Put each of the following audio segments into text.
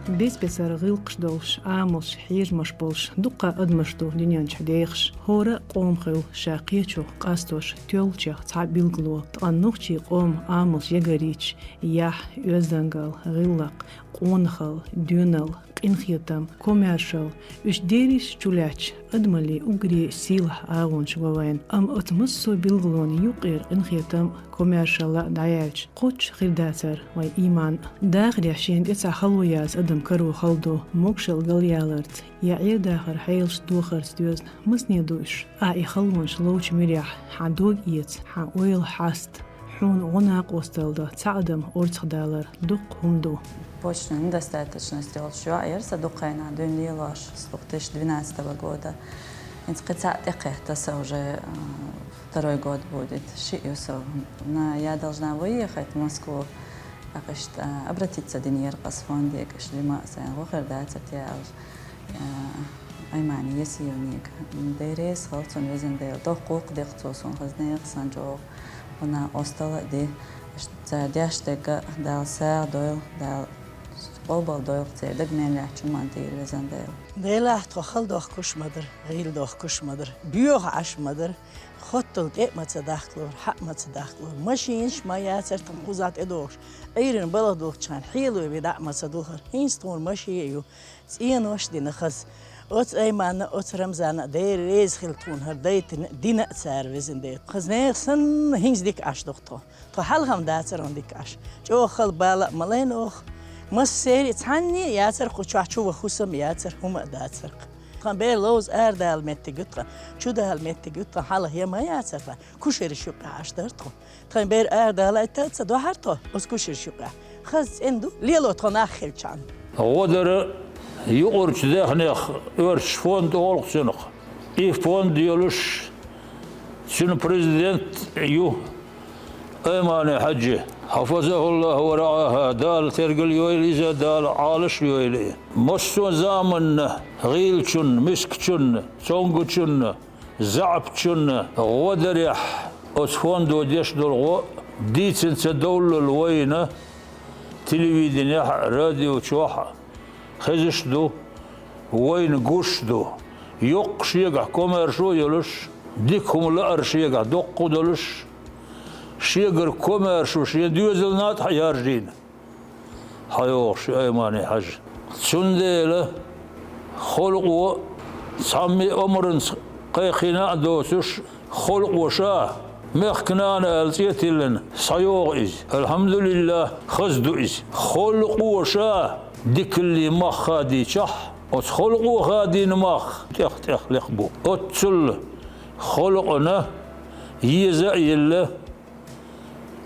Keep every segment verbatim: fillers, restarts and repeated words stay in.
Бес-бесара гӀиллакхаш долуш, Ӏамалш, хьежамаш болуш дуккха адамаш ду дуьнен чу дехаш. ХӀора а къомах ша кхечух къастош тоьллачех цхьа билгало, ткъа нохчийн къоман Ӏамалш ягарийча, яхь, оьздангалла, гӀиллакх, къонахалла, доьналла, къинхетам, комаьршалла, уьш дерриш а чулаьцча, адамаллин уггаре сийлахь агӀонаш го вайна. Амма оцу массо а билгалонан юккъера къинхетам а, комаьршалла а дӀаяьлча, кхоччуш хир дацара вайн ийман а. Дахарехь шена тӀе цхьа хало яза адам каро хала ду, могашалла галъяларца, я Ӏер-дахаран хьелаш дохарца доьзна, масане ду уьш. Ахь и халонаш ловчу муьрехь, хьан дог эца, хьан ойла хьаста, хьуна гӀо-накъосталла дан цхьа адам орцах далар дуккха хӀума ду. Почечная недостаточность йолуш йоӀ яра сан дукха хенахь дуьйна лелош, с две тысячи двенадцатого года. ХӀинца кхин цхьаъ тӀекхетта сан уже, а, второй год будет, шиъ ю со. На, я должна выехать в Москву. ТӀаккха иштта обратиться динера ас фонде, иштта жима а сайна гӀо хир дацара те аьлла. Аймани Есиевнега. Дера реза хила цунна, везан Дела. Доккха гӀуллакх дира цо суна, хаза нехан санна чӀогӀа. Вона остала а ди. Цара деш дерг а Дала сагӀа дойла, Дала къобал дойла, церан дага мел лаьттачу хӀуманна тӀера, везан Дела. Делахь тхо хала дохкуш ма дара, гӀийла дохкуш ма дара, боьха Ӏаш ма дара, хоттал тӀе а ма ца дахкалора, хьа а ма ца дахкалора. Машинаш ма яцара тхан кхузахь тӀедогӀуш. Ӏуьйранна балха дулхучхьана хьело ве дӀа а ма ца дулхара. ХӀинца тхуна машен а ю. ЦӀенош а дина хаза. Оцу Айманна а, оцу Рамзанна а Дела реза хила тхуна хӀара дайтина а, дина а цара, везан Дела. Хаза нехан санна хӀинца дика Ӏаш ду-кх тхо. Тхо хьалха-м дацара хӀун дика Ӏаш. ЧӀогӀа хала бала а ма лайна оха. Массеран а цхьанне а яцара кху чохь, чу ваха хӀусам а яцара, хӀума а дацара-кх. Тхан бер ловза арадала меттиг ю тхан, чудала меттиг ю тхан, хьалха я ма яцара тхан, кушараш юкъахь Ӏаш дара тхо. Тхайн бер арадалийта а ца дохьара тхо оцу кушараш юкъахь. Хаза цӀена ду, лело тхо нах хилчхьана. ГӀо дара юкъарчу даьхнех оьрсаша фонд олу-кх цунах. И фонд йолуш, цуьнан президент ю Аймани-Хьаьжи, хьафазахӀуллахӀу ва раӀахӀа, Дала тергал йойла иза, Дала Ӏалаш а йойла и. Массо а заманна гӀийлачунна, мискачунна, цомгучунна, заьӀапчунна гӀо дарехь, оцу фондо деш долу гӀо дийцина ца довллал вайна телевиденехь а, радио чохь а хезаш а ду, вайна гуш а ду. Йоккха шегахь комаьршо а йолуш, дика хӀума лаар шегахь доккха а долуш, шегара комаьршо шен доьзална тӀехь а яржийна. ХьайогӀуш ю Аймани-Хьаьжа. Цундела халкъо цхьамма а омранца кхайкхийна а доцуш, халкъо ша, мехкан нана аьлла цӀе тиллина, схьайогӀу иза. АлхьамдулиллахӀ, хаза ду иза. Халкъо ша дикаллин мах хадийчахь, оцу халкъо хадийна мах тӀех-тӀех лекха бу. Оццул халкъана еза а елла,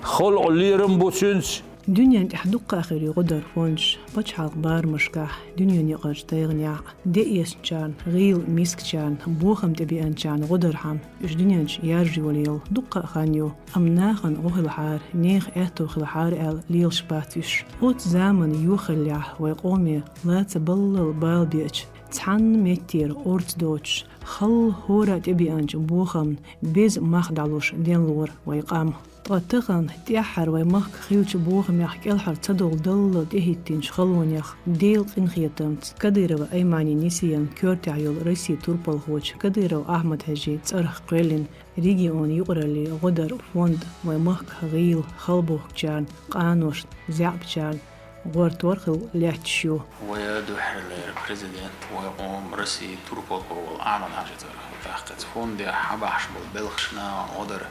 халкъан лерам бу цуьнца. Дуьнен тӀехь дуккха а хир ю гӀо даран фондаш пачхьалкхан барамашкахь, дуьненаюкъарчу тайгӀанехь а. Де эшначарна, гӀийла мискачарна, бохам тӀебеанчарна гӀо дархьама, уьш дуьнен чу яржа йолаелла дуккха а хан ю. Амма нахана гӀо хилахьара, нехан аьтто хилахьара аьлла лелаш бац уьш. Оцу заманан йохаллехь вайн къоме лаца баллал бала беача, цхьанна меттера орца доцуш, халла хӀора а тӀебеанчу бохамна беза мах дӀалуш денлора вайн къам. Ткъа тахана тӀаьххьара вайн махка хиллачу бохамех кӀелхьара ца долу далла тӀехӀиттинчу халонех Делан къинхетамца Кадырова Айманин нисъенан коьртехь йолу Россин турпалхочо Кадыров Ахьмад-Хьаьжин цӀарах кхоьллина регионан юкъараллин гӀо даран фонд вайн махкахь гӀийла, халабохкучарна, къаношна, заьӀапчарна гӀортор хила лаьтташ ю. Вай а дуьххьарлера президент, вайн къоман Россин турпалхо волу Ахьмад-Хьаьжин цӀарах ю тӀаккха. Оцу фондехь хьабахьаш болу белхаш нахана гӀо дар,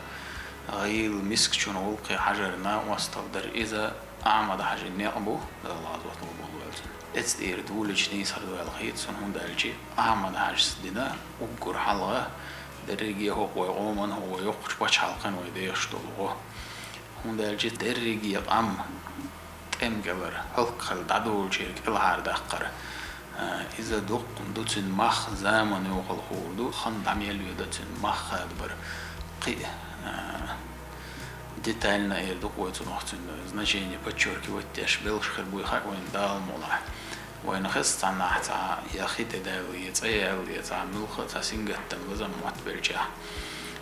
гӀийла мискачун гӀуллакхе хьажар, накъосталла дар иза Ахьмад-Хьаьжин некъ бу, Дала гӀазот ло боху ваьлла цунна. Эцу тӀера дулича нийсхьара ваьлла хета суна, хӀунда аьлча Ахьмад-Хьаьжас дина уггар хьалха дерриге а хӀокху вайн къоман а, хӀокху вайн йоккхачу пачхьалкхан а вай дехаш долу гӀо. ХӀунда аьлча дерриге а къам тӀемкӀелара, хӀаллакьхила дӀадолучеран кӀелхьардаккхар. А, иза дуккха ду цуьнан мах, заман йохалла хуур ду, хан дӀа мел йоьду цуьнан мах хадабар. Кхин а, а, детально эр ду-кх вай цунах, цуьнан значение подчеркивать деш, белхаш хир буй хаьа вайна Дала мукъалахь. Вайна хеза цхьаннахь цхьа я хи тӀедаьлла, я цӀе яьлла, я цхьа муьлхха а цхьа сингаттам, лазам моттабелчахь.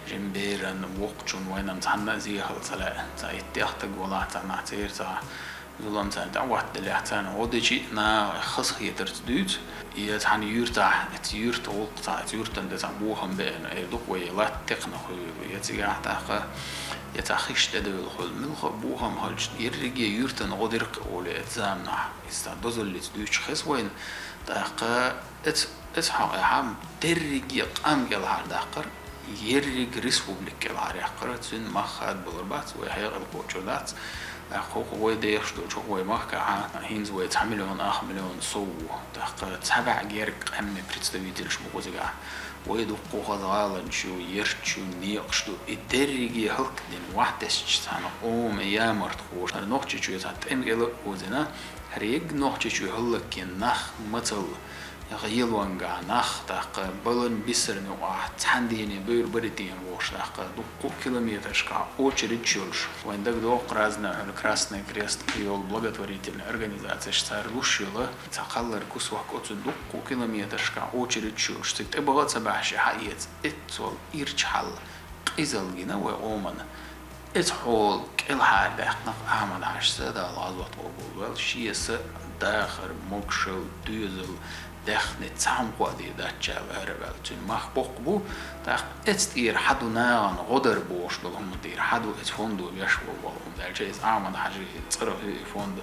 Жима беран, воккхачун вайна-м цхьанна а зехалла ца лаьа. Цхьа иттех стаг валахь цхьаннахь, церан цхьа Зулам царна тӀе ватталехь, царна гӀо дичи а, наха хазахетарца дуьйцу. И цхьана юьртахь, эца юьрта гӀуллакх цхьа, эца юьртан тӀе цхьа бохам беана, эр ду-кх вай латта текхна хуьлу, я цигахь тӀаккха, я цхьа хиш тӀедевлла хуьлу. Муьлхха а бохам хилча, ерриге юьртана гӀо дира-кх олий эца заманахь. Иза цхьа дозаллица дуьйцуш хеза вайна. ТӀаккха эца, эца хьокъехь дерриге къам кӀелхьардаккхар, ерриг республика кӀелхьаръяккхар, цуьнан мах хадабалар бац, вай хьекъал кхочур дац. ТӀаккха хӀокху вай дехаш долчу, хӀокху вай махкахь хӀинца вай цхьа миллион, ах миллион сов ву. ТӀаккха цхьа бӀе герга къаьмнийн представительш бу кхузигахь. Вай дуккха хаза гӀаланаш ю, ярташ ю, некъаш ду. И дерриге хӀаллакдина, вахтесча цхьана къоман ямартхоша, хӀара Нохчийчоь цхьа тӀеман кӀел а озийна, хӀара егга Нохчийчоь хӀаллакйина нах мацалла, гӀелонгахь нах, тӀаккха балан бисарна юкъахь цхьана дийне бевр баритийна вохуш, тӀаккха дуккха а километрашкахь очередьш йолуш. Вайн дагадогӀу-кх разна хьуна Красный Крест кхин йолу благотворительный организацеш, цара луш йолу цхьа кхаллар кусок, оцу дуккха а километрашкахь очередьш йолуш, цига тӀебаха а ца баьхьаш, и хьаэца эццол ирча хьал, къизалла гина вай къомана. Эца хьола кӀелхьардаьккхина-кх Ахьмад-Хьаьжас, Дала гӀазот къобалвойла, шен са дахар, могушалла, доьзал, даьхни цхьа хӀума кхоа дийр дац аьлла ара а ваьлла. Цуьнан мах боккха бу, тӀаккха эца тӀера хьан ду нахана гӀо дар бохуш долу хӀума, тӀера хьан ду эца фондо беш волу хӀума, аьлча иза Ахьмад-Хьаьжин цӀарах ю и фондо.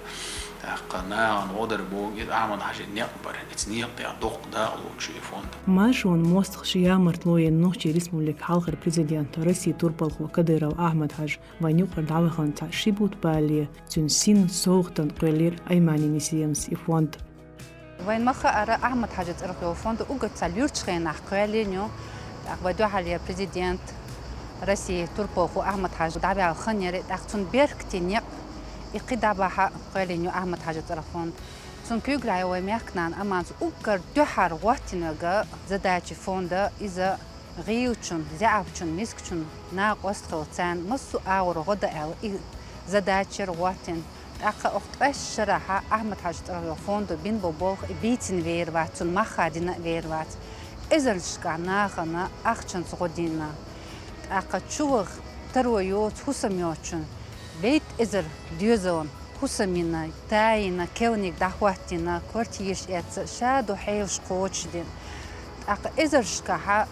ТӀаккха нахана гӀо дар боху иза Ахьмад-Хьаьжин некъ бара, эца некъа тӀехь доккха дакъа лоцуш ю и фондо. Маршонан мостагӀчу ямартло йина Нохчийн Республикан хьалхара президент, Россин турпалхо Кадыров Ахьмад-Хьаьжа вайн юкъара дӀаваханчу ши бутт балале, цуьнан синан совгӀатана кхоьллира Аймани Несиевас и фонд. Вайн ма-хаъара, Ахьмад-Хьаьжин цӀарах йолу фондо уггар цхьа луьрачу хенахь кхоьллина ю. ТӀаккха вайн дуьххьарлера президент, Россин турпалхо Ахьмад-Хьаьжа дӀаваьлла хан яра, тӀаккха цуьнан беркате некъ и кхин дӀабахьа кхоьллина ю Ахьмад-Хьаьжин цӀарах фонд. Цунна куьйгалла ю вайн мехкан нана Аманас, уггар дуьххьара хӀоттийнарг задача фонда иза гӀийлачун, заьӀапчун, мискачун накъост хила, царна массо а агӀор гӀо дан аьлла, и задача яра хӀоттийна. ТӀаккха оха ткъеста шарахь Ахьмад-Хьаьжин цӀарах йолу фондо бина болу болх и бийцина вер вац, цунна махха дина а вер вац. Эзарнашкахь нахана ахчанца гӀо дина. ТӀаккха чуваха таро йоцу хӀусам йоцучун, бейт эзар доьзална хӀусам йина, тайина, кевниг дӀахӀоттийна, квартираш эцна, ша долу хьелаш кхочушдина. ТӀаккха эзарнашкахь, а,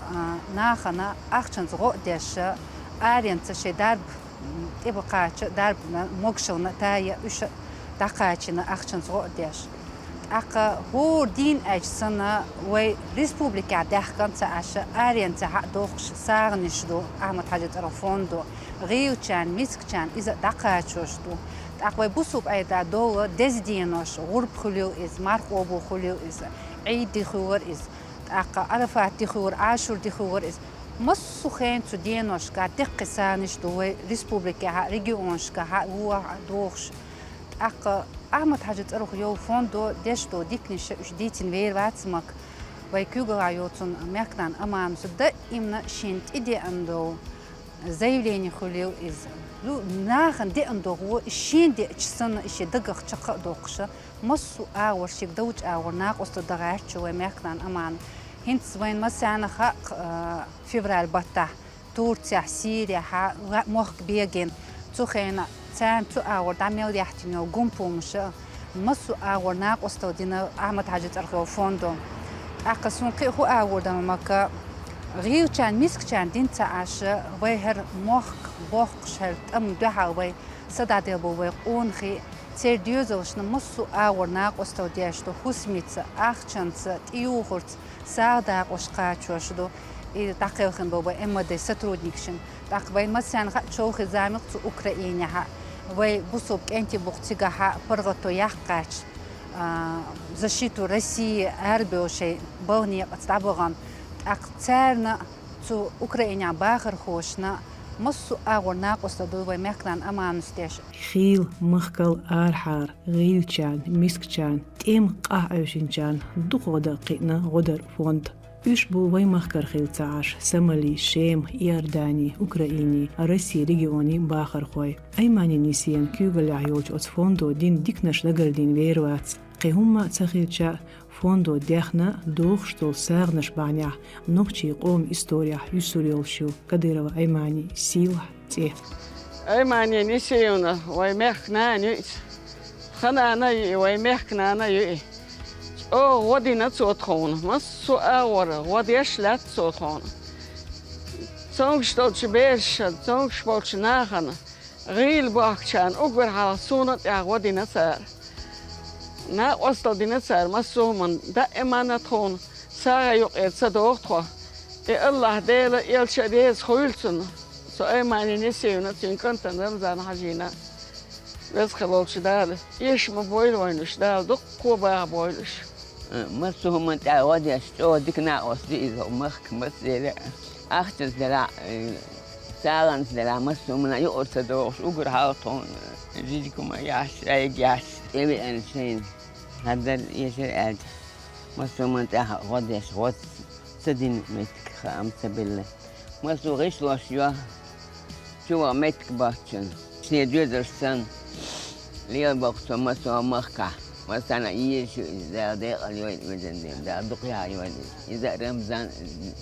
нахана ахчанца гӀо а деш, аренца шайн дарба, м, тӀе бан кхача, дарбана, могушаллина тая, уьш а дӀакхачийна ахчанца гӀо а деш. ТӀаккха хӀора дийнахь санна вай республикехь даьхкина ца Ӏаш, аренца хьа а дохкуш сагӀанаш ду Ахьмад-Хьаьжин цӀарах фондо, гӀийлачарна, мискачарна иза а дӀакхачош ду. ТӀаккха вай бусулба Ӏедал долу деза денош, гӀурба хуьлийла иза, марха къобал хуьлийла иза, Ӏийд де хуьлура иза, тӀаккха Ӏарафат де хуьлура, Ӏашур де хуьлура иза. Массо а хенахь цу деношкахь деккхий сагӀанаш ду вай республикехь а, регионашкахь а, вуьш а дохуш. ТӀаккха Ахьмад-Хьаьжин цӀарах йолу фондо деш долу диканаш уьш дийцина вер вац-кх. Вайн куьйгаллехь йолчу мехкан нана Аманас даимна шена тӀедеана долу заявлени хуьлийла иза. Ну, нахана деана догӀу, и шена деача санна, и шен дагах чекх а доккхуш, массо а агӀор шега долчу агӀор накъосталла дан гӀерташ ю вайн мехкан нана Аманас. ХӀинца вайна массарна а хаьа-кх, а, февраль баттахь Турцехь, Сирехь а ла-, мохк бегийна, цу хенахь царна цу агӀор дӀа мел яьхьтина йолу гӀум-помаш а, массо а агӀор накъосталла дина Ахьмад-Хьаьжин цӀарах йолу фондо. ТӀаккха суна кхин а хӀун агӀор дара-кх, гӀийлачарна, мискачарна дина ца Ӏаш, вай хӀара мохк боккхуш, хӀара тӀам дуьхьал вай са дӀаделла болу вай къонахий, церан доьзалшна массо а агӀор накъосталла деш ду, хӀусамца, ахчанца, тӀеюхурца, сагӀа дакъош кхачош ду, и дӀакхелхина болу вай М В Д сотрудникашна. ТӀаккха вайна массарна а хаьа, чолхе заманахь цу Украинехь а, вай бусулба кӀентий бу-кх цигахь а паргӀато яккхача, а, защиту России арабевлла шайн балха некъаца дӀабахана. ТӀаккха царна, цу Украинехь бахархошна массо а агӀор накъосталла ду вайн мехкан нана Аманас деш. Хийла, махкал, арахьара, гӀийлачарна, мискачарна, тӀеман къахьоьшначарна дукха гӀо дан кхиъна гӀо даран фонд. Уьш бу вайн махкара хилла ца Ӏаш, Сомали, Шема, Иордани, Украини, Россин регионийн бахархой. Аймани Несиевна куьйгаллехь йолчу оцу фондо дина диканаш дагардина вер вац. Кхин хӀумма а ца хилча, фондо даьхна, дохуш долу сагӀанаш бахьанехь нохчийн къоман исторехь юьсур йолуш ю Кадырова Айманин сийлахь цӀе. Аймани Несиевна вайн мехкан нана ю иза. Тха нана ю и, вай мехка нана ю и. ЧӀогӀа гӀо дина цо тхуна. Массо а агӀора гӀо деш лаьтта цо тхуна. Цомгаш долчу берашна, цомгаш болчу нахана, гӀийла бохкучарна уггар хьалха суна тӀехь гӀо дина цара. Накъостал дина цара массо а хӀуманна, даиманна тхуна сагӀа юкъера ца догӀу тхо. И АллахӀ Дела, элча а реза хуьйла цунна. Со Аймани Несиевна, цуьнан кӀантана Рамзан-Хьаьжина. Веза хилла волчу Дала эшам бойла вайна уьш, Дала дуккха а баха бойла уьш. Массо а хӀуманна тӀехь гӀо деш, чӀогӀа дика накъост ю иза, махка массеран а. Ахчанца делахь а, э, сагӀанца делахь а, массо а хӀуманна юкъара ца догӀуш, уггар хьалха тхуна, э, жижиг хӀума яхьаш, айга яхьаш, тӀевеана шайна. ХӀара дар эшар аьлча, массо а хӀуманна тӀехь гӀо деш, гӀо ца дина меттиг хаам ца белла. Массо а гӀишлош йо, чу ваха меттиг бац цуьнан. Шен доьзалш санна, лела боху цо массо а махкахь. Массарна а езаш ю иза, Дала декъала йойла везан ден, Дала дукха яхьа йойла иза. Иза а Рамзан,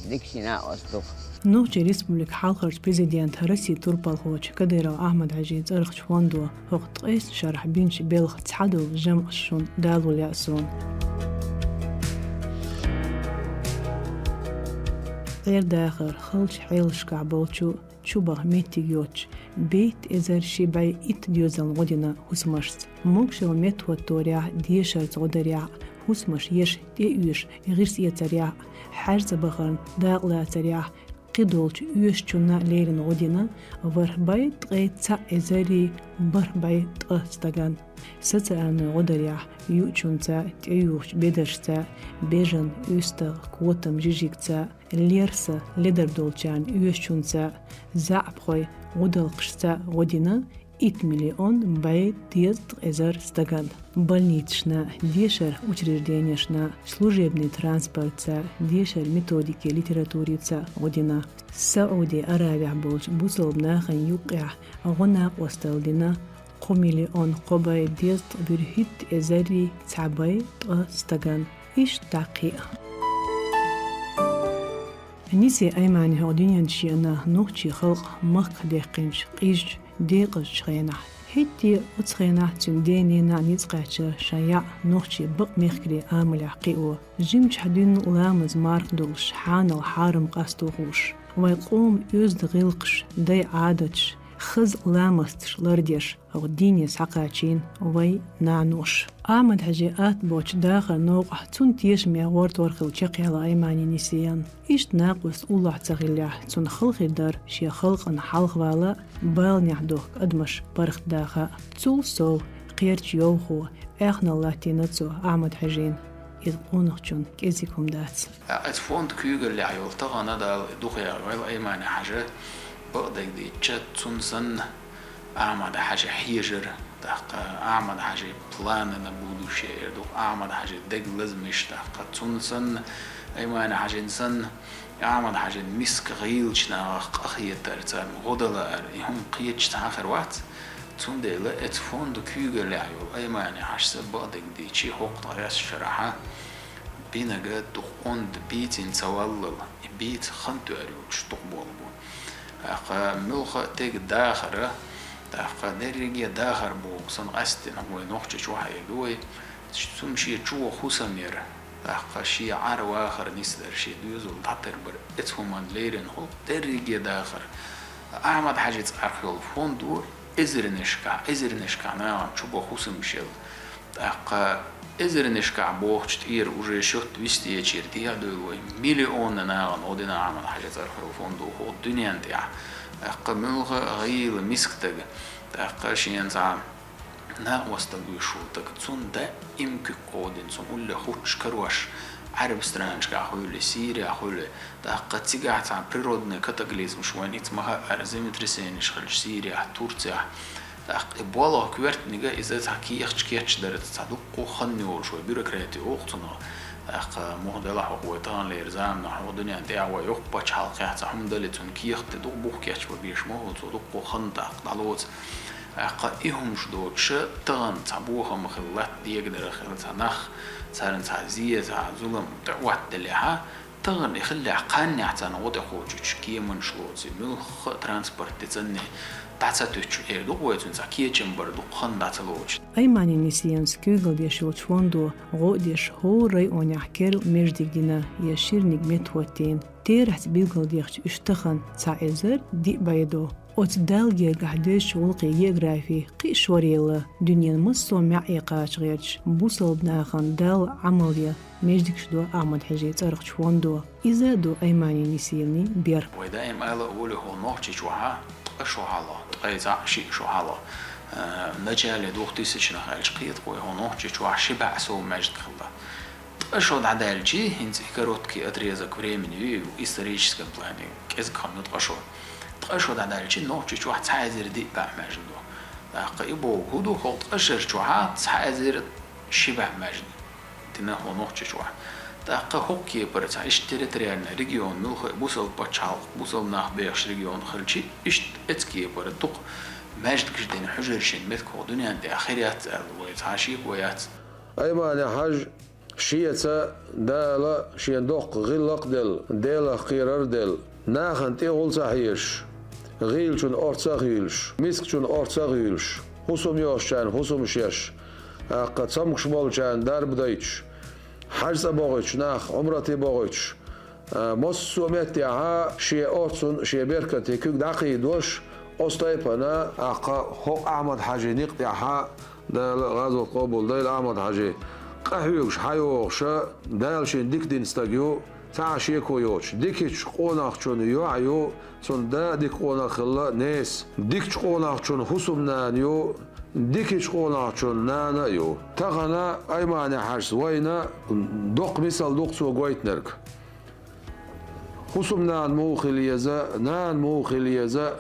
дика шен накъост ду-кх. Нохчийн Республикан хьалхарчу президентан, Россин турпалхочун Кадыров Ахьмад-Хьаьжин цӀарахчу фондо хӀокху ткъесна шарахь бинчу белхан цхьадолу жамӀаш шуна далале а суна. ГӀер-дахар, халчу хьелашкахь болчу чубаха меттиг йоцуш, бетта эзар ши бӀе итт доьзална гӀо дина хӀусамашца. Могушалла меттахӀотторехь а, дешарца гӀо дарехь а, хӀусамаш еш, тӀеоьшуш, гӀирс эцарехь а, хьаьрца бахарна дакъалацарехь а, кхидолчу оьшучунна а леррина гӀо дина ворхӀ бӀе ткъе цхьаъ эзарий бархӀ бӀе ткъа стагана. Социальни гӀо дарехь, юучунца, тӀеюхучу бедаршца, бежана, уьстагӀа, котам, жижигца, лерса, ледар долчарна, оьшучунца, заьӀапхойн гӀудалкхашца гӀо дина итт миллион бӀе дезткъа эзар стагана. Больницашна, дешаран учрежденешна, служебни транспортца, дешаран методикин литературица гӀо дина. СаӀуди Аравехь болчу бусалба нахана юккъехь гӀо-накъосталла дина кхо миллион кхо бӀе дезткъа буьрхӀитта эзарий цхьа бӀе ткъа стагана. Иштта дӀа кхин а. Нисин Аймани хӀокху дуьнен чу еана нохчийн халкъан махках даьккхинчу къизачу декъазчу хенахь. ХӀетте а оцу хенахь цуьнан ден-ненан а ницкъ кхаьчна шайн яӀ нохчийн бакъ мехкарийн амалехь кхио. Жимчохь дуьйна ламаз-марха долуш, хьанал-хьарам къасто хууш, вайн къоман оьзда гӀиллакхаш, дайн Ӏадаташ, хаза ламасташ лардеш, хӀокху дийне схьакхачийна вайн нанас. Ахьмад-Хьаьжин атта боцчу дахаран новкъахь цуьнан тешаме гӀортор хилла чекхъяьлла Аймани Нисиевна. Иштта накъост уллохь ца хиллехь, цунна хала хир дара шен халкъана хьалхавала а, баланехь дохку адамаш паргӀатдаха а. Цул сов, кхерча йовхо, аьхнал латтийна цо Ахьмад-Хьаьжина. Иза къонахчун кӀезиг хӀума дац. ТӀаккха оцу фондан куьйгаллехь йолу тахана Дала дукха яхьийла Аймани-Хьаьжа, бакъдерг дийцича, цунна санна Ахьмад-Хьаьжин хьежар, тӀаккха Ахьмад-Хьаьжин планы на будущее эр ду-кх, Ахьмад-Хьаьжин дег лазамаш, тӀаккха цунна санна Аймани-Хьаьжин санна Ахьмад-Хьаьжин миска гӀийлачу нахах къахетар, царна гӀо далар, и хӀума кхеташ цхьа а хир вац. Цундела оцу фондан куьйгаллехь йолу Аймани-Хьаьжас, бакъдерг дийцича, хӀокху ткъесна шарахь бинарг дукха онда бийцина ца валлал, и бийца хан тоьар йолуш дукха болу бу. ТӀаккха муьлхха а дерг дахар, тӀаккха дерриге а дахар боху санна, къаьсттина вай Нохчийчохь хьаьдда вай, цунна шен чу ваха хӀусам яр, тӀаккха шен Ӏар-вахар нисдар, шен доьзал дӀатарбар, оцу хӀуманна леррина хуьлу дерриге а дахар. Ахьмад-Хьаьжин цӀарах йолу фондо эзарнашкахь, эзарнашкахь нахана чу баха хӀусамаш елла. ТӀаккха эзарнашкахь бохучу тӀера уже счёт вистхечуьра тӀе а девлла вай, миллионна нахана гӀо дина Ахьмад-Хьаьжин цӀарах йолу фондо хӀокху дуьненна тӀехь. ТӀаккха муьлхха а гӀийла миска стаг, тӀаккха шена цхьа накъосталла оьшуш волу стаг, цунна даим куьг кховдийна, цунна уллехь хӀуттуш карош, Ӏаьрбийн странашкахь хуьлий, Сирехь хуьлий, тӀаккха цигахь цхьа природный катаклизмаш вайна ицца ма хаъара, землетрясенеш хилча Сирехь, Турцехь. ТӀаккха и болх коьртаниг иза цхьа кехаташ кечдара, цхьа дуккха а хан йолуш вай, бюрократи олу-кх цунах. ТӀаккха муха делахь хӀокху вай таханлера заманахь, хӀокху дуьненна тӀехь вай йоккха пачхьалкхехь цхьа хӀума дале, цунна кехат де дукха бух кечбан беш ма ву, цо дуккха а хан тӀаккха дӀалоцу. ТӀаккха и хӀумаш доцуша тахана цхьа бохам хилла, латта дегадар хилла, цхьа нах, царна цхьа зе, цхьа зулам тӀеӀоттаделлехьа, Тахана и хиллехь, кхааннехь царна гӀо тӀе кхочучу кеманаш лоций, муьлхха а транспорт де цӀанне дӀа ца туьттуш, эр ду-кх вай, цуьнца кечам бар дукха хан дӀа ца лоцуш. Аймани Нисиевс куьйгалла деш йолчу фондо гӀо а деш, хӀора районехь керла маьждиг дина я ширниг меттахӀоттийна. Терахьца билгалдехча, уьш тахана цхьа эзар диъ бӀе ду. Оцу Далла гергахь доьзначу гӀуллакхийн географи кхин а шоръелла, дуьненан массо а маьӀӀе кхача гӀерташ, бусалба нахана Далла Ӏамал ян маьждигаш до Ахьмад-Хьаьжин цӀарахчу фондо. Иза а ду Аймани Нисиевнин беркат. Вай даим ала а волу, хӀокху Нохчийчохь ткъа шо хьалха, ткъе цхьаъ, шиъ шо хьалха, э, начале двухтысячных аьлча кхетахь вай, хӀокху Нохчийчохь ши бӀе сов маьждиг хилла. Ткъа шо дӀадаьлча, хӀинца и короткий отрезок времени ю, историческом плане кӀезиг хан ю ткъа шо. Ткъа шо дӀадаьлча, Нохчийчохь цхьа эзар диъ бӀе маьждиг ду. ТӀаккха и бохург хӀун ду, хӀокху ткъа шарчохь цхьа эзар ши бӀе маьждиг дина хӀокху Нохчийчохь. ТӀаккха хӀокху кепара цхьа иштта территориальный регион муьлхха а бусалба пачхьалкх, бусалба нах бехаш регион хилча, иштта эцу кепара дукха маьждигаш дина хьуьжар шен меттиг хӀокху дуьненна тӀехь хир яц аьлла вай цхьа шеко яц. Аймани-Хьаьжа шеца Дала шен доккха гӀиллакх а делла, Делах кхерар а делла, нахана тӀе гӀул ца хьежаш, гӀийлачун орца а гӀийлаш, мискачун орца а гӀийлаш, хӀусам йолчарна хӀусамаш еш, тӀаккха цомгуш болчарна дарба дойтуш, хьаьж цӀа бохуьйтуш, нах Ӏумрате бохуьйтуш, а, массо а меттехь шен орцун, шен беркате куьг дӀакхийдош, оцу тайпана, тӀаккха хӀокху Ахьмад-Хьаьжин некъа тӀехь Дала гӀазот къобалдойла Ахьмад-Хьаьжин. Къахьоьгуш хьайогӀуш, Дала шен дика дина стаг ю, цхьа а шеко йоцуш, дикачу къонахчун йоӀ ю, цуьнан да а дика къонах хилла, неса. Дикачу къонахчун хӀусамнана ю, дикачу къонахчун нана а ю. Тахана Аймани-Хьаьжас вайна доккха мисал ду-кх цо гойтинарг. ХӀусамнана муха хила еза, нана муха хила еза,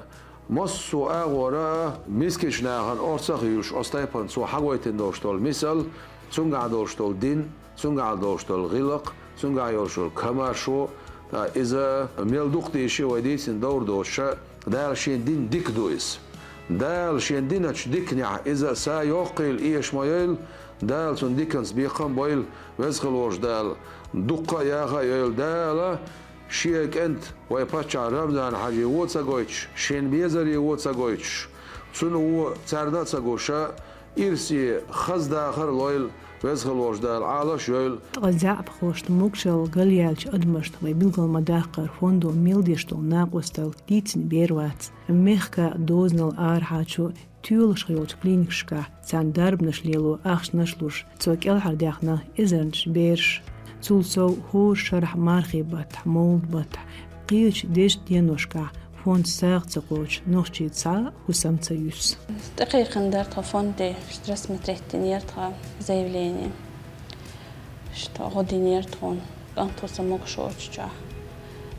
массо а агӀора а мискачу нахана орца а гӀийлаш, оцу тайпана цо хьагойтина долуш долу мисал, цуьнгахь долуш долу дин, цуьнгахь долуш долу гӀиллакх, цуьнгахь йолуш йолу комаьршо, а, иза мел дукха дийши вай дийцина довр доцуша, Дала шен дин дика ду иза. Дала шен диначу диканехь иза са йоккхийла эша ма йойла, Дала цунна диканца бекхам а бойла, веза хила волчу Дала дуккха а яха а йойла. Дала шен кӀент вай паччахь Рамзан-Хьаьжин вон ца гойтуш, шен безаре вон ца гойтуш, цуьнан вон царна а ца гуша, ирсе хаза дахар а лойла, веза хила волчу Дала Ӏалаш а йойла. Ткъа заьӀапхошна, могушалла галъяьллачу адамашна вай билгал ма-даккхара, фондо мел деш долу накъосталла дийцина бер вац. Мехкан дозанал арахьарчу тоьлашха йолчу клиникашкахь царна дарбанаш лело ахчанаш луш, цо кӀелхьардаьхна эзарнаш бераш. Цул сов хӀора шарахь мархий баттахь, мовлид баттахь, кхечу дезачу деношкахь фонд сагӀа ца кхочуш, нохчийн цхьа а хӀусам ца юьсу. ТӀекхайкхина дара тхо фонде, рассмотреть динера тхо заявление. Иштта гӀо динера тхуна, кӀант ву сан могуш воцучохь.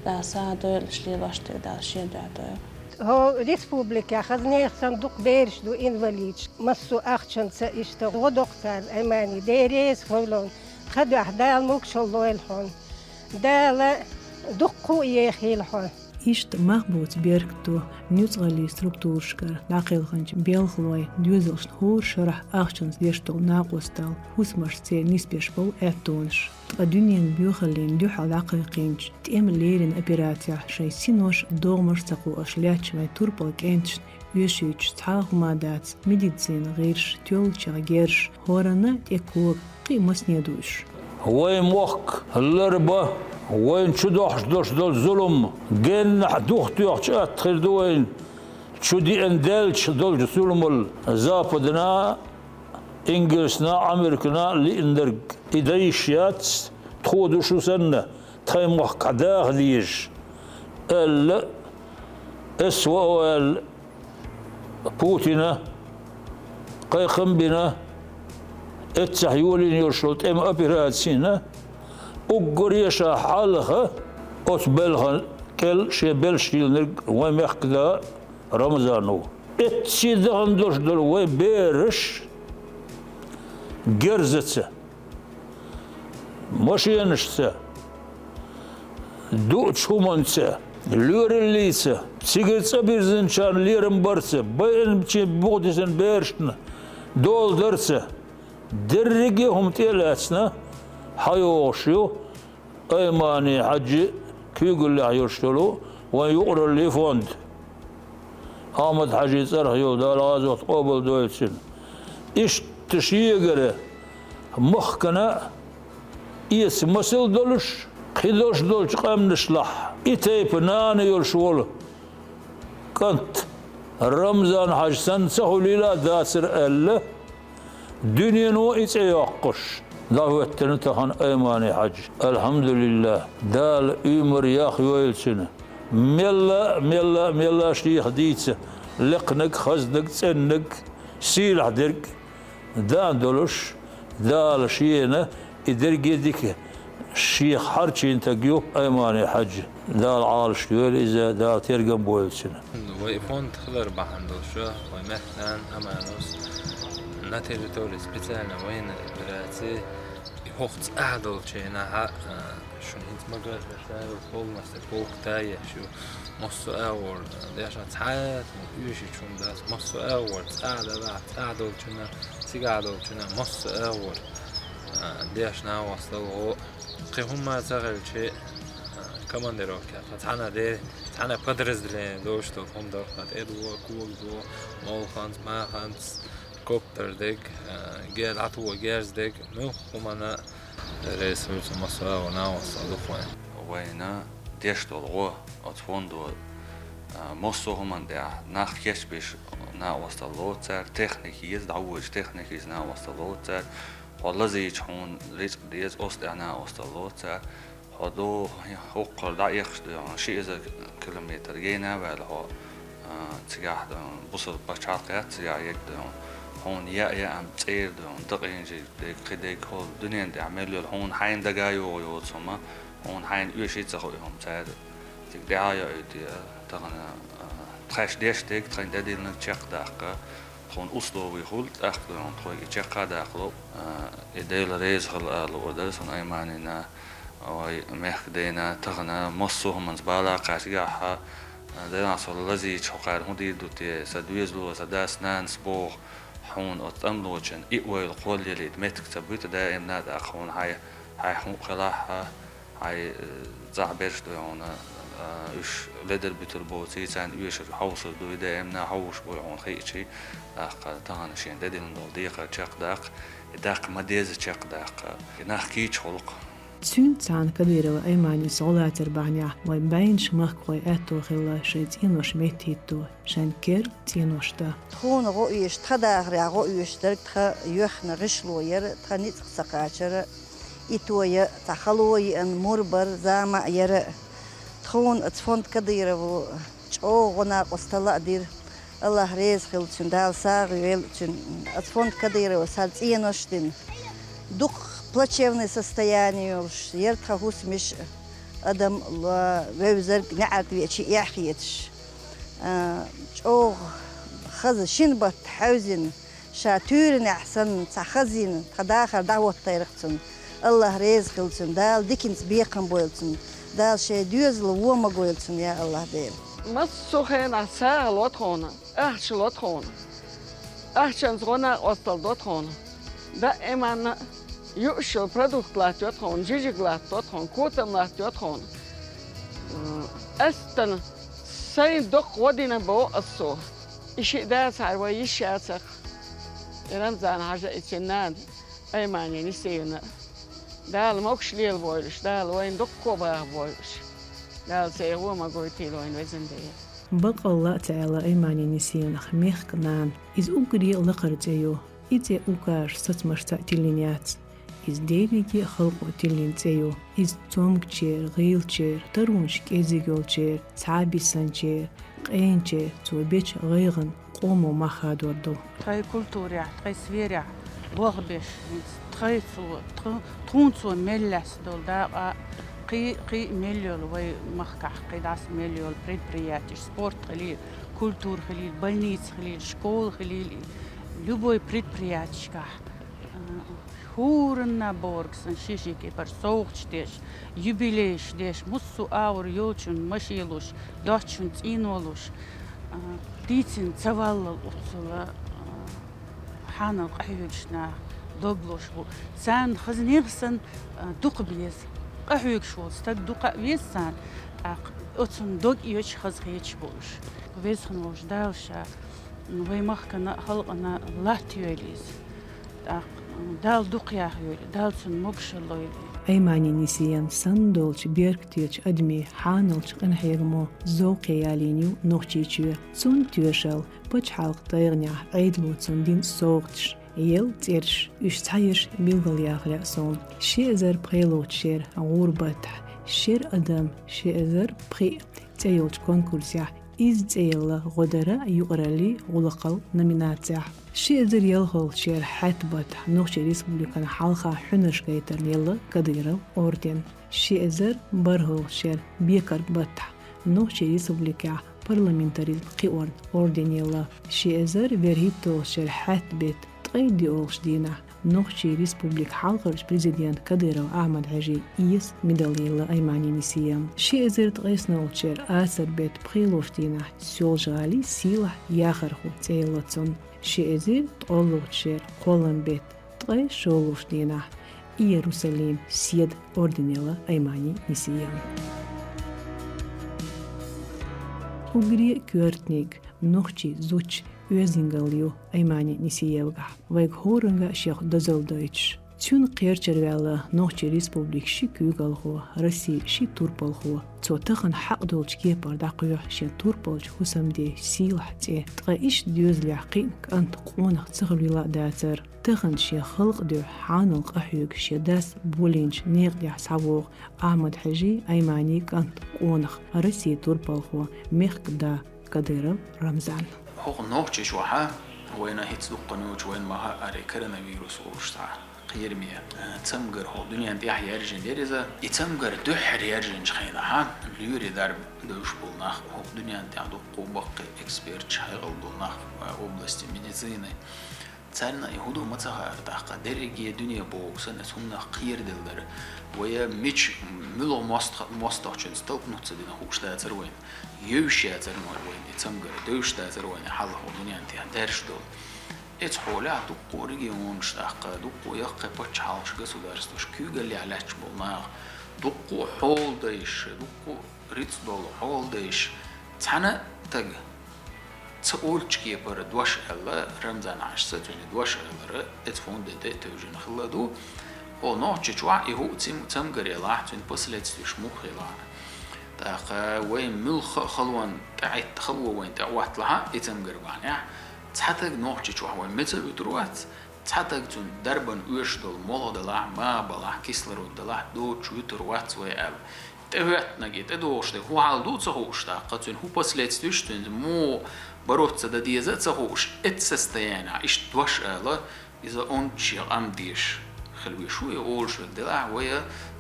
Дала сагӀа дойла, уьш лелош дерг Дала шен дуьхьа дойла. ХӀо республикехь хаза нехан санна дукха бераш ду инвалидаш. Массо а ахчанца иштта гӀо доккху цара, Аймани, Дела реза хуьлда хьуна. Тхан дуьхьа Дала могушалла лойла хьуна. Дала дуккха а ехийла хьо. Иштта мах боцу беркат ду нуьцкъаллийн структурашкара дӀакхелхинчу белхалойн, доьзалшна хӀора шарахь ахчанца деш долу накъосталла, хӀусамашца церан нисбеш болу аьттонаш. Ткъа дуьненан боьхаллина дуьхьал дӀакхайкхийначу тӀеман леррина операцехь шайн синош а, догӀмаш а ца кхоош лаьтташ вайн турпала кӀенташна оьшуьйтуш цхьа а хӀума дац: медицинан гӀирс, тоьллачех герз, хӀоранна тӀе кога, кхин а масане ду уьш. Вайн мохк ларба, вайна чу дохьуш долуш долу зулам геннахь духатоьхча атта хир ду вайна, чу деана даьлча долчу зуламал. Западана, Ингалсна, Американа лиънарг и дан йиш яц, тхо ду шу санна, тхайн мохк даха дезаш, аьлла, эс вао аьлла, Путина кхайкхам бина, эццахь йолийна йолуш йолу тӀеман операцина, уггаре ша хьалха оцу белхан кӀел шен белш йиллинарг вайн мехкан да Рамзан ву. Эццахь дахана долуш долу вайн бераш герзаца, машенашца, дуучу хӀуманца, лоьраллица, цигара цӀа бирзинчарна лерам барца, байинчийн бухадисина берашна дола дарца, дерриге а хӀума тӀе а лаьцна, хьайогӀуш ю Аймани-Хьаьжин куьйгаллехь йолуш йолу вайн юкъараллин фонд. Ахьмад-Хьаьжин цӀарах йолу, Дала гӀазот къобалдойла цуьнан. Иштта шегара махкана эца масал долуш, кхидолуш долчу къаьмнашлахь и тайпа нана йолуш волу кӀант Рамзан-Хьаьжа санна ца хуьлийла а дацара аьлла, дуьнено и цӀе йоккхуш, дӀахӀоьттина тахана Аймани-Хьаьжа. АлхьамдулиллахӀ, Дала уьймар яхйойла цуьнан. Мелла а, мелла а, мелла а шех дийца, лекханиг, хазниг, цӀенниг, сийлахь дерг дан долуш, Дала шена и дерриге дика шех хьарчийна стаг ю Аймани-Хьаьжа. Дала Ӏалашдойла иза, Дала тергам бойла цуьнан. Вай фонд хилар бахьана долуш, вай мехкан нана Аманус на территории специальной военной операции и хӀокху цӀахь долчу хенахь а, шуна хӀинца ма-гарра, ша полностью полк тайеш ю. Массо а агӀор, дешна цхьа а оьшучу хӀума дац, массо а агӀор, цӀахь далахь, цӀахь долчунна, цигахь долчунна, массо а агӀор, а, дешна гӀо сталгӀо. Кхин хӀумма ца хилчи, а, командировке, тхан цхьана де, цхьана подразделение долуш долу хӀума дара, тхан тӀедуо, когадуо, молханца, маханца, коптер дерг, а, ге-, дӀатуо герз дерг, муьлхха хӀуманна Рейс вуьйцу массо а накъосталла ду вайн. Вайна деш долу гӀо оцу фондо, а, массо а хӀуманна тӀехь нах кечбеш накъосталла лоцу цара, техника еза, дӀавоьдуш техника еза накъосталла лоцу цара. Хьо лазийча хьуна рицкъ деза, оцу тӀехь накъосталла лоцу цара. Хьо ду хӀокхара дӀаэхаш ду хьуна ши эзар километр гена а ваьлла хьо, а, цигахь ду хьуна бусалба пачхьалкх яц цигахь ерг ду хьуна. Хьуна яа-яа цӀера ду хьуна, дакъинчий дерг, кхин дерг, хӀора дуьнен тӀехь мел йолу хьуна хьайна дага йогӀу йоцу хӀума, хьуна хьайна оьший ца хуьй хӀума цара цига тӀаьхьа йоуьйту, тахана, а, тхаьш деш дерг тхайна тӀедиллинарг чекхдаккха, тхуна условий хуьлу, тӀаккха ду хьуна тхоьга и чекх а даккха ло, а, и Дела реза хила ала луур дара суна Айманина, вай мехкан дена, тахана массо а хӀуманца бала кхаьчча, а, Делан со лазийча хьо кхара хӀун дийр ду те, сан доьзало, сан дас-нанас боху, хьуна оцу тӀамлочун и ойла кхоллалийта меттиг ца буьту даимна а тӀаккха хьуна хьай, хьайх хӀун хилахь а, хьай, э, цӀахь берш ду хьуна, а, уьш ледар буьтур боций, царна оьшург хьовсур ду, и даимна хьовсуш бу хьуна хиъчий, тӀаккха тахана шена тӀедиллина долу декхар чекхдаккха, и даккха ма-дезза чекхдаккха, и нах кийча хуьлу-кх. Цуьнца цхьаьна Кадырова Айманис гӀо лацар бахьанехь вайн бӀеннаш махкахой аьтто хилла шайн цӀенош меттахӀитто, шайн керла цӀенош дан. Тхуна гӀо оьшуш, тхан дахарехь гӀо оьшуш дерг тхан йоьхна гӀишло яра, тхан ницкъ ца кхачара, и тоя цхьа хало йиъна мур бара, зама а яра. Тхуна оцу фонд Кадыровн чӀогӀа гӀо, накъосталла а дира. АллахӀ реза хила цуьнан, Дала сагӀа йойла цуьнан. Оцу фонд Кадыровн цхьа цӀенош дина. Дукха плачевное состояние йолуш яра тхан хӀусамаш, адам ло-, вевзарг неӀарта веача эхь хеташ. А, чӀогӀа хаза шина баттахь хьаьвзина, ша туьйранехь санна цхьа хаза йина тхан дахар дӀахӀоттайра-кх цунна. АллахӀ реза хила цуьнан, Дала диканца бекхам бойла цунна, Дала шайн доьзал вон ма гойла цунна, я АллахӀ Дела. Массо а хенахь сагӀа ло тхуна, ахча ло тхуна, ахчанца гӀо, накъосталла до тхуна. Даиманна юуш йолу продукт латтайо тхуна, жижиг латтадо тхуна, котам латтайо тхуна. М, астана сайна доккха гӀо дина боху ас цо. И шиъ дацахьара вай йиш яцара-кх. И Рамзан-Хьаьжа, и цуьнан нана Аймани Нисиевна. Дала могуш лелавойла уьш, Дала вайна дуккха а бахархойла уьш. Дала церан гӀо ма гойтийла вайна, везан Дела. Баккъалла а ца аьлла Аймани Нисиевнах мехкан нана. Иза уггаре а лакхара цӀе ю. И цӀе уггараша сацамашца а тиллина яц. Иза дерриге а халкъо тиллина цӀе ю. Иза цомгучеран, гӀийлачеран, таронаш кӀезиг йолчеран, цхьабиссинчеран, къенчеран, цо бечу гӀайгӀанан къомо мах хадор ду. Тхайн культурехь, тхайн сферехь болх беш, хӀинца тхайца, тху-, тхуна цо мел лаьцна долу дакъа, кхин, кхин а мел йолу вай махкахь, кхидӀа а мел йолу предприятеш, спорт хилийла, культура хилийла, больница хилийла, школа хилийла, любой предприятешкахь. ХӀоранна а бохург санна, шен-шен кепара совгӀаташ деш, юбилейш деш, массо а агӀор йолчунна машен луш, доцчунна цӀено луш, а, дийцина ца валлал оццул, а, хьанал къахьоьгуш нах дог лозуш бу. Царна хаза нах санна, а, дукха беза. къахьоьгуш волу стаг дукха а веза царна, тӀаккха оцунна дог оьцуш хазахеташ бу уьш. Веза хинна волчу Дала ша вайн махкана а, халкъана а латта йойла иза. ТӀаккха Дала дукха яхйойла, Дала цунна могушалла лойла. Аймани Нисиевна санна долчу беркатечу адамийн хьаналчу къинхьегамо зовкхе ялийна ю Нохчийчоь. Цунна тоьшалла пачхьалкхан тайгӀанехь Ӏедало цунна дина совгӀаташ, елла цӀераш, уьш цхьаерш билгалъяха лаьа суна. Ши эзар пхелагӀчу шеран гӀуран баттахь, шеран адам ши эзар пхиъ цӀе йолчу конкурсехь изза цӀе елла гӀо дара юкъараллин гӀуллакхал номинацехь. Ши эзар ялхалгӀчу шеран хьаьтта баттахь Нохчийн Республикана хьалха хьуьнарш гайтарна елла Кадыров орден. Ши эзар бархӀалгӀчу шеран бекарг баттахь Нохчийн Республикехь парламентаризм кхиорна орден елла. Ши эзар берхӀитталгӀчу шеран хьаьтта беттан ткъе диъалгӀачу дийнахь Нохчийн Республикан хьалхарчу президента Кадыров Ахьмад-Хьаьжин эсан медаль елла Аймани Нисиевна. Ши эзар ткъайсналгӀачу шеран асар беттан пхелагӀчу дийнахь Соьлжа-ГӀалин сийлахь яхархо цӀе елла цунна. Ши эзар ткъолгӀачу шеран кхоллам беттан ткъе шолгӀачу дийнахь Иерусалиман седа орден елла Аймани Нисиевна. Уггаре а коьртаниг нохчийн зудчун оьздангалла ю Аймани Нисиевгахь, вайга хӀоранга а шех дозалла дойтуш. Цуьнан кхерчара ваьлла Нохчийн Республикан ши куьйгалхо, Россин ши турпалхо. Цо тахана хьакъ долчу кепара дӀакхоьхьу шен турпалчу хӀусамден сийлахь цӀе. Ткъа иштта доьзалехь кхиъна кӀант къонах ца хуьлийла а дацара. Тахана шен халкъан дуьхьа хьанал къахьоьгуш шен дас болийначу некъа тӀехь схьавогӀу Ахьмад-Хьаьжин Айманин кӀант къонах, Россин турпалхо, мехкан да Кадыров Рамзан. ХӀокху Нохчийчохь вайна хӀинца дуккха ночу вайна ма-хаъара коронавирус олуш цхьа кхераме, э, цамгар хӀокху дуьненна тӀехь яьржина яра иза. И цамгар дуьххьара яьржинчу хенахь лоьрийн дарба девзаш болу нах, хӀокху дуьненна тӀехь дуккха а баккхий эксперташ, хьекъал долу нах, э, области медицины. Царна и хӀун ду ма ца хаьара тӀаккха, дерриге дуьне боху санна, аса хӀуманах кхераделла дара. Вай мича, муьлха мост-, мостагӀчуьнца талпнуц ца дина хууш дацара вайна. Евзаш яцара вайна и цамгар, девзаш дацара вайна хьалха дуьненна тӀехь даьржаш долу. Эцу хьолехь дуккха а регионаш тӀаккха, дуккха а яккхий пачхьалкхаш, государстваш, куьйгаллехь лаьтташ болу наха, дуккха а хьоладайша, дуккха а рицкъ долу хьоладайша, цхьана а тага ца олучу кепара дош аьлла Рамзан-Хьаьжас, цуьнан дош аьллара, эцу фондан тӀе а тевжина хилла ду. Хьо Нохчийчохь и хӀуъа цим-, цамгар елахь, цуьнан последствеш муха хилахь. ТӀаккха вай муьлхха а халонна тӀехӀитта хало вайна тӀе а отталахь, и цамгар бахьанехь, цхьа таг Нохчийчохь вай меца а вуьтур вац, цхьа таг цуьнан дарбан оьшуш долу молха далахь, маха балахь, кислород далахь, доцуш вуьтур вац вай аьлла. ТӀехӀоьттинарг и тӀедогӀуш дерг хӀун хьал ду а ца хууш, тӀаккха цуьнан хӀун последствеш, цуьнца муха бороться дан деза а ца хууш, эцу состояниехь иштта дош ала, иза онда шен къам дезаш хила везаш ву и олуш верг. Делахь вай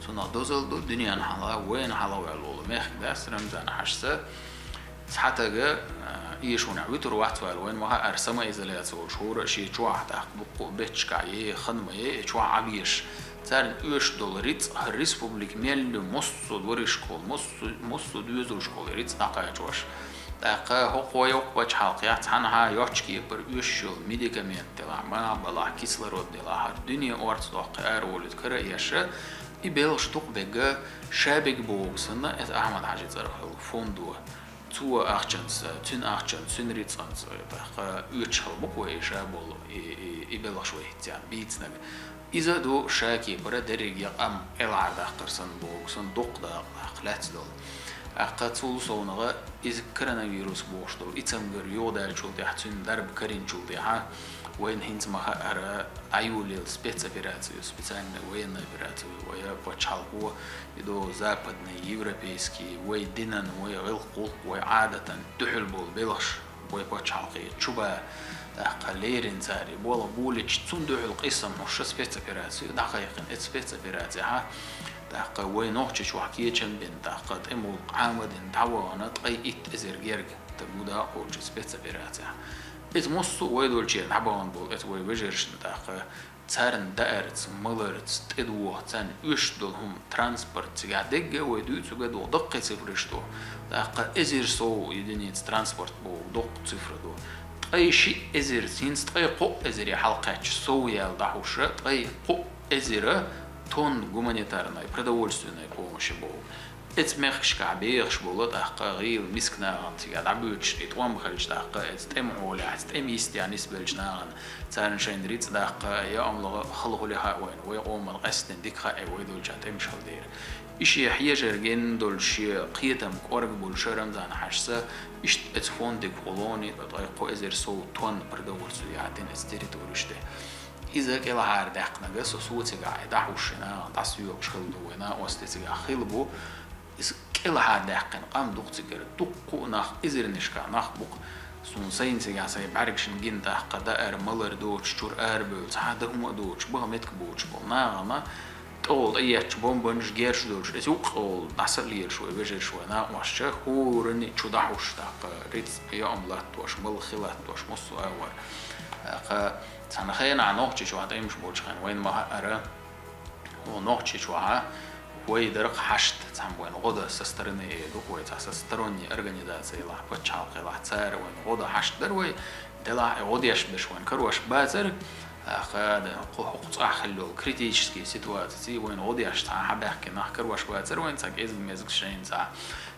цунах дозалла ду, дуьненна хьалха, вайна хьалха ваьлла волу мехкан дас Рамзан-Хьаьжас. Цхьа таг, а, эшонехь вуьтур вац ваьлла, вайна ма-хаъара, самоизоляция волуш хӀора а шен чохь, тӀаккха дуккха а бетташкахь е хан ма е, и чохь Ӏа везаш. Царна оьшуш долу рицкъ, хӀара республика мел ю, массо а дворишкахула, массо, массо а доьзалшкахула рицкъ дӀакхачош. ТӀаккха хӀокхо йоккха пачхьалкхехь цхьанхьа йоцчу кепара оьшуш йолу медикамент делахь, маха балахь, кислород делахь, хӀара дуьне орца доккхий ара волуьйту кара а еш, и белхаш дукха бегга, ша бегга боху санна, эцу Ахьмад-Хьаьжин цӀарах йолу фондо. Цо ахчанца, цуьнан ахчанца, цуьнан рицкъанца, тӀаккха оьцуш хила бу-кх вай и ша болу, и, и, и белхаш вай хӀинца бийцинарг. Иза а ду ша кепара дерриге къам Ӏелахьара даккхар санна боху санна дуккха дакъа лаьцна долу. ТӀаккха цул совнагӀа иза коронавирус бохуш долу и цамгар юхадаьллачул тӀаьхьа, цуьнан дарба каринчул тӀаьхьа, вайна хӀинца ма-хаъара дӀайолаелла спецоперацию, специальная военная операцию, вай пачхьалкхо, и ду западный, европейский, вай динан, вай гӀиллакх-гӀуллакх, вай Ӏадатан дуьхьал болу белхаш вай пачхьалкхе чу ба, тӀаккха леррина цара и болх болийча, цунна дуьхьал къийсам хьуш спецоперацию дӀакхайкхина. Эцу спецоперацехь, тӀаккха вай Нохчийчохь кечам бина, тӀаккха тӀемал Ӏамадина дӀавахана ткъе итт эзар герга таг гу дакъа кхочу спецоперацехь. Эцу массо а вай долчеран дӀабахана болу эцу вай вежаршна, тӀаккха царна даарца, маларца, тӀедоха, царна оьшуш долу хӀума, транспорт, цигахь дегга вай дуьйцург а ду, даккхий цифраш ду. ТӀаккха эзар сов единица транспорт боху доккха цифра ду. Ткъе шиъ эзар, хӀинца ткъе кхоъ эзаре хьалакхаьчча сов яьлла дӀахьуша, ткъе кхоъ эзар тонн гуманитарный, продовольственный помощь бу. Эцу мехкашкахь бехаш болу тӀаккха гӀийла миска нахана цига дӀабоьдуш, и тӀом хилча тӀаккха, эцу тӀеман хьолехь, эцу тӀеман йистехь нисбеллачу нахана, царна шайна рицкъ даккха, я амлага хала хуьлу хаьа вайна, вай къоман къаьсттина дика хаьа, вай долчохь тӀемаш хила дера. И шен хьежар гина долуш, шен кхетам кӀорга болуш Рамзан-Хьаьжас, иштта эцу фондиг гӀолоне, ткъе кхо эзар сов тонна продовольствие яздина эцу территореш тӀе. Иза кӀелхьара даьккхинарг со, со цигахь и дӀахьуш шина, дӀасоьгуш хилла ду вайн, накъостий цигахь хилла бу. Иза кӀелхьара даьккхина къам ду-кх цигара, дуккха а нах, эзарнашкахь нах бу-кх. Суна сайна цигахь сайн бӀаьргашна гина тӀаккха, даар-малар доцуш, чуьра арабевлла, цхьа а дан хӀума а доцуш, баха меттиг боцуш болу нахана, тӀехула тӀеетташ бомбанаш герзаш долуш, эцу юккъехула дӀаса а лелаш вай вежарша, вай накъосташа, хӀоранна чу дӀахьуш тӀаккха, рицкъ, йоам латтош, малх латтош, массо а агӀор. ТӀаккха цхьана хенахь Нохчийчохь тӀемаш болчу хенахь вайна ма-хаъара, хӀун Нохчийчохь вай дара-кх хьашт, цхьана вайна гӀо дан со стороны эр ду-кх вай, цхьа со сторонний организациялахь, пачхьалкхелахь, цара вайна гӀо дан хьашт дара вай, делахь и гӀо деш берш вайна карош бацара, тӀаккха кху хӀокху цӀахь хилла йолу критический ситуаций вайна гӀо деш цхьа хьабаьхкина нах карош бацара вайна, цхьа кӀезиг-мезиг шайна цхьа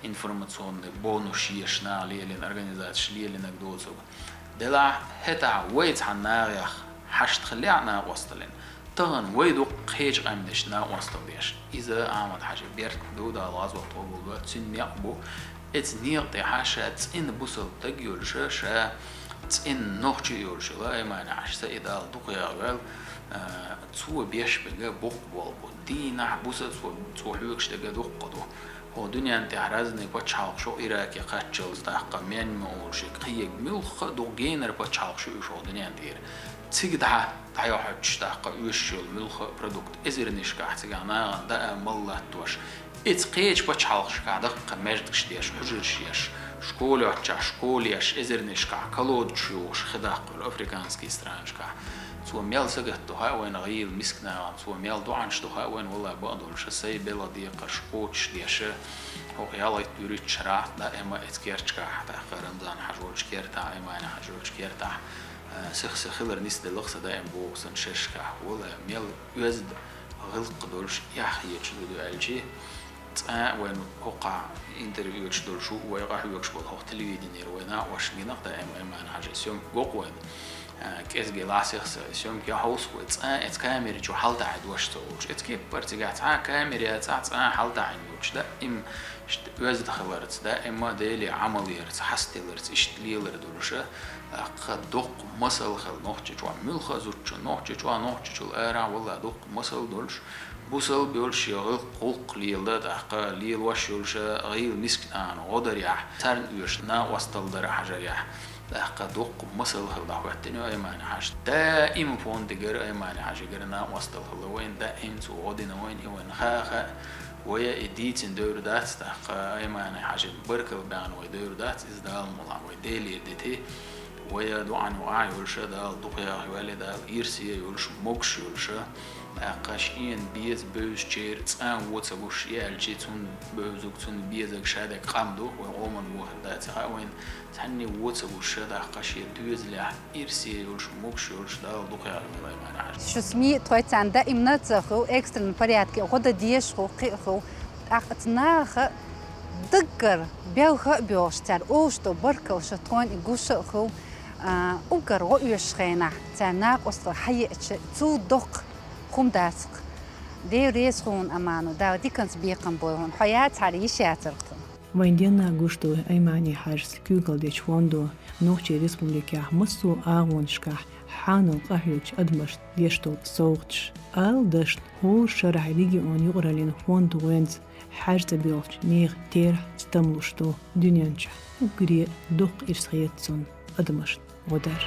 информационный бонус еш наха лелийна, организацеш лелийнарг доцург. Делахь хӀетахь вай цхьана нахех хьашт хиллехь а накъосталлин, тахана вай дуккха кхечу къаьмнашна накъосталла деш. Иза Ахьмад-Хьаьжин беркат ду, Дала гӀазот къобалдойла, цуьнан некъ бу. Эцу некъа тӀехь ша цӀена бусалба стаг йолуш, ша цӀена нохчи йолуш йолу Аймани-Хьаьжас, и Дала дукха яхавойла, а, цо беш берг боккха болх бу. Дийнахь, буса цо, цо хьоьгуш дерг дуккха ду. ХӀокху дуьненна тӀехь разный пачхьалкхаш ю, Ираке кхаччалц тӀаккха, Мьянма олуш, кхин муьлхха а дукха генара пачхьалкхаш ю уьш хӀокху дуьненна тӀера. Цига дӀа, дӀайохьуьйтуш тӀаккха оьшуш йолу муьлхха а продукт эзарнашкахь цигахь нахана даа, мала латтош. Эцу кхечу пачхьалкхашкахь даккха маьждигаш деш, хьуьжарш еш, школа йоцчохь школа еш, эзарнашкахь колодаш йохуш хи даккха хуьлу африканский странашкахь. Цо мел сагатдо хаьа вайна гӀийла миска нахана, цо мел доӀанаш до хаьа вайна, валлахӀи, бакъдолуш, сайн белхан декхарш кхочушдеш, хӀокху ялхитта-вуьрхӀитта шарахь даима эцу керташкахь, тӀаккха Рамзан-Хьаьжа волчу кертахь, Аймани-Хьаьжа волчу кертахь, а, сих-сих хилар нисделла-кх сан даима боху сан шерашкахь. ВаллахӀи, мел оьзда гӀиллакх долуш, эхь хеташ ду аьлчи, цкъа а вайна хӀокхахь интервью оьцуш долуш ву, вай къахьоьгуш болу хӀокху телевиденера вай накъосташна гина-кх даима Аймани-Хьаьжин съёмка го-кх вайна, а, кӀезиг лаьцна сих-сих съёмка яхьовсу вай, цкъа а эцу камери чу хьалатаӀийна дош ца олуш. Эцу кеппара цигахь цхьа а камера яцахь, цкъа а хьалатаӀийна йолуш, даима иштта оьзда хиларца, даима Деле Ӏамал ярца, хьастаяларца, иштта лелар долуш, тӀаккха доккха масал хилла Нохчийчохь муьлхха а зудчун, Нохчийчохь, Нохчийчул арахь, валлахӀи, доккха масал долуш, бусалба йолуш, шен гӀуллакх, гӀуллакх леладан, тӀаккха лелош йолуш, гӀийла миска нахана гӀо дарехь, царна оьшуш накъосталла дар хьажарехь, тӀаккха доккха масал хилла дӀахӀоьттина ю Аймани-Хьаьжас. Даима фондигара, Аймани-Хьаьжигара накъосталла хилла вайна, даима цо гӀо дина вайна, и вайна хаьа-хаьа. Вай и дийцина девр дац, тӀаккха Аймани-Хьаьжин баркалла баьхна вай девр дац, иза Дала мукъалахь вай Делера дити. Вай доӀана юкъахь йолуш, Дала дукха яхавойла, Дала ирсе йолуш, могуш йолуш, тӀаккха шена беза бевзачеран цкъа а вон ца гуш, и аьлчи, цунна бевзарг, цунна безарг ша дерг къам ду, вай къоман вон хир дац хаьа вайна, цхьанне вон ца гуш, тӀаккха шен доьзалехь ирсе йолуш, могуш йолуш, Дала дукха яхавойла Аймани-Хьаьжас. Шу СМИ тхоьца даимна ца хилла, экстренном порядке гӀо дан дезаш хилла, кхин а хилла. ТӀаккха оцу наха даггара белха а боьлхуш, цара олуш долу баркаллаш тхуна и гуш а хилла, а, уггар гӀо оьшучу хенахь, цара накъосталла хьаеача, цул доккха хӀума дац-кх. Дела реза хьуна, Аману, Дала диканца бекхам бойла хьуна, хьо яцахьара йиш яцара-кх тхуна. Вайн денна гуш ду Аймани-Хьаьжас куьйгалла дечу фондо Нохчийн Республикехь массо а агӀонашкахь хьанал къахьоьгучу адамашна деш долу совгӀаташ. Ала дашна, хӀора шарахь регион юкъараллин фонд гӀоьнца Хьаьжа цӀа боьлхучу нехан терахь, стамлуш ду дуьнен чохь. Уггаре а доккха ирс хета цунна адамашна гӀо дар.